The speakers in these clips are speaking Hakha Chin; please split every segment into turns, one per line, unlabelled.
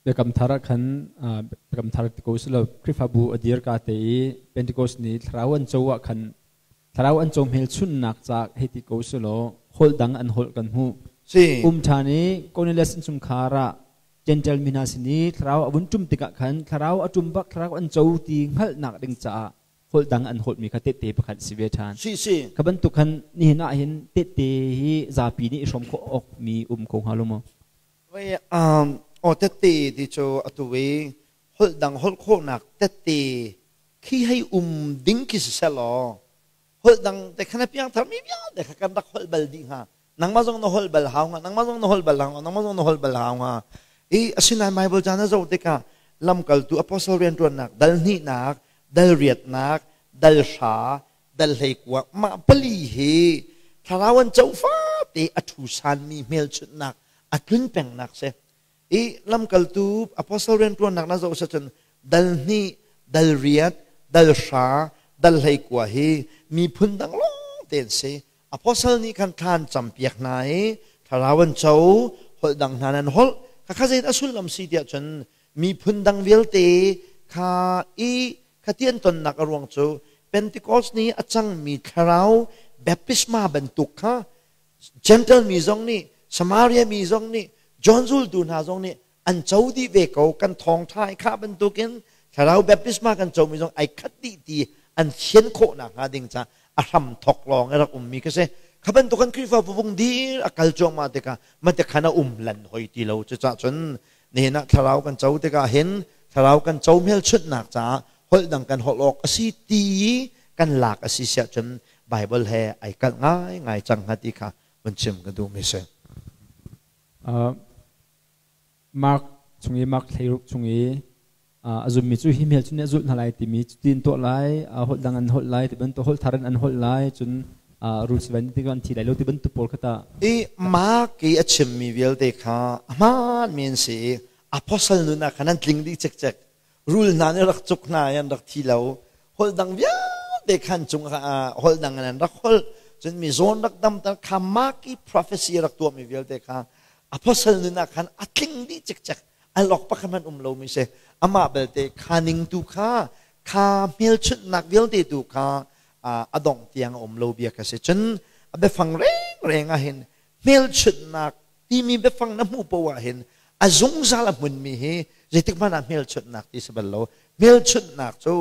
Biakam Thar ah khan Biakam Thar ti ko silo Khrihfabu a dir ka te i Pentecost ni thlarau an co ah khan thlarau an co hmelchunhnak ca hei ti ko silo holh dang an holh kan hmuh.
Si.
Um ṭhan i Cornelius innchungkhar ah Gentile mi hna sin i thlarau a vun ṭum tikah khan thlarau a ṭum bak thlarau an co ti hngalhnak ding caah holh dang an holhmi kha tehte pakhat si ve ṭhan.
Si si.
Kha bantuk khan nihin ah hin tehte hi zapi nih i hrawm khawh awk mi um ko hnga lo maw?
Wei aw tette ti cu atu i holh dang holh khawhnak tette khi hei um ding khi si selaw holh dang te khan a piangthar mi vialte kha kan rak holh bal dih hnga. Nangmah zong na holh bal hau hnga, nangmah zong na holh bal hau hnga, nangmah zong na holh bal hau hnga. I asinain Bible ca na zoh tikah lamkaltu apostle rianṭuannak dal hnihnak, dal riatnak, dal hra, dal hleikua mah pali hi thlarau an co fate a ṭhu sanmi hmelchunhnak a tlun pengnak si. I lamkaltu apostle rianṭuannak na zoh cun dal hnih, dal riat, dal hra, dal hleikua hi miphun dang lawng te an si. Apostle nih khan thla an campiak hna i thlarau an co, holh dang hna nan holh. Khakha zeidah a sullam si tiah cun miphun dang vialte kha i khati an tonnak a ruang cu Pentecost ni a cangmi thlarau baptisma bantuk kha Gentle mi zong nih Samaria mi zong nih John zultu hna zong nih an co dih ve ko. Kan thawngṭha i khah bantukin thlarau baptisma kan comi zong ai khat dih ti an fian khawh nakhnga ding ca a hram thok lawng i rak ummi ka si. Kha bantuk kan Khrihfabu vung dir a kal cuahmah tikah mate khan a um lan hoi ti lo. Cucah cun nihin ah thlarau kan co tikah hin thlarau kan co hmelchunhnak caah holh dang kan holh awk a si ti kan lak a si siah cun Bible he ai kalh ngaingai cang hnga ti kha vun chim ka duhmi si.
Mark chung i Mark 16 chung i a zummi cu hi hmelchun nih a zulh hna lai timi cutin tuah lai, holh dang an holh lai ti bantuk, holh thar in an holh lai, cun rules van ti an thi lai lo ti bantuk pawl kha tah.
I Mark i a chimmi vialte kha a hmaanmi an si i apostle nun ah khan an tling dih cikcek. Rul hna nih rak cuk hna i an rak thi lo. Holh dang vialte khan cung holh dang in an rak holh. Cun mi zawn rak damter kha Mark i prophecy rak tuahmi vialte kha apostle nun ah khan a tling dih cikcek. Al awk pakhat hmanh um lomi si. Amah belte kha ning tu kha kha hmelchunhnak vialte tu kha a dongh tiang a um lo bia kha si. Cun a biafang rengreng ah hin hmelchunhnak timi biafang na hmuh poah ah hin a zungzal a hmunmi hi zeitik hmanh ah hmelchunhnak ti si bal lo. Hmelchunhnak cu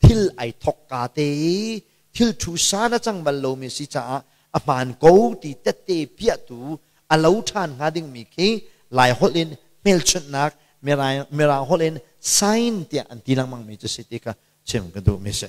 thil ai thok ka te i thil thu sa na cang bal lomi si caah a hmaan ko ti tette piahtu a lo ṭhan hnga dingmi khi Lai holh in hmelchunhnak, Mirang holh in sign tiah an ti lengmangmi cu si ti kha chim ka duhmi si.